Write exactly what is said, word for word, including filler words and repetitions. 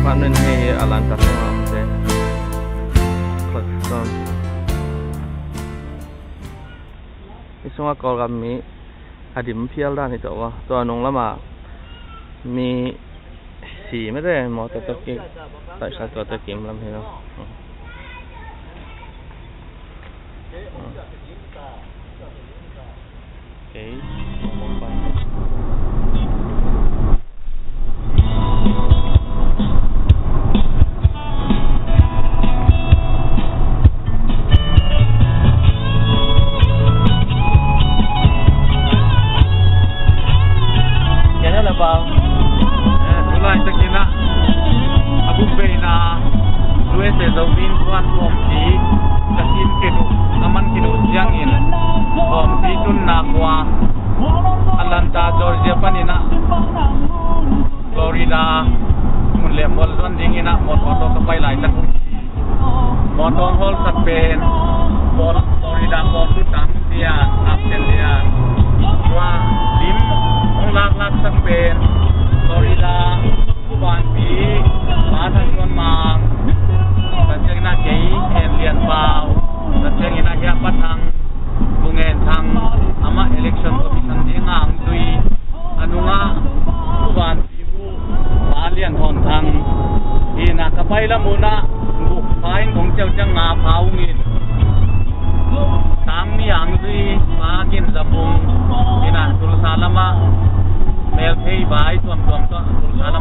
Hmanh nun hei hi a lanta sungah a omte. Khuat sawm. Hi sungah Kawlgam mi a dim phial dan hi tawh a, tua nung lamah mi si mete, mawtaw tawh ki taihkhat tua tawh kim lam hi lo. Okay. Kei hela pau. Eh, tulai takin ah a buk veina U S A Zomi Innkuan Kawmpi ka sin kei uh, a man kei uh ciangin Kawmpi tunna khua Atlanta, Georgia panin ah Florida mun le mual zuan dingin ah mawtaw tawh ka pai laitak uh. Mawtaw hawlsak pen Florida pawl tu tang sia, Australia. Tua lim hong laklaksak pen Florida vanpi Pa Thang Tuan Mang, tua ciangin ah kei En Lian Pau, tua ciangin ah Hiah Pa Thang, Bu Ngen Thang, amah election commission ding a hong zui. A nungah vanpi Pa Lian Thawn Thang hi in ah, ka pai lam un ah guk pha in kong ciau ciang nga pha ung in, tangmi a hong zui Pa Gin Za Pung hi in ah, Tulsa lamah melphei vai tuamtuam tawh Tulsa lam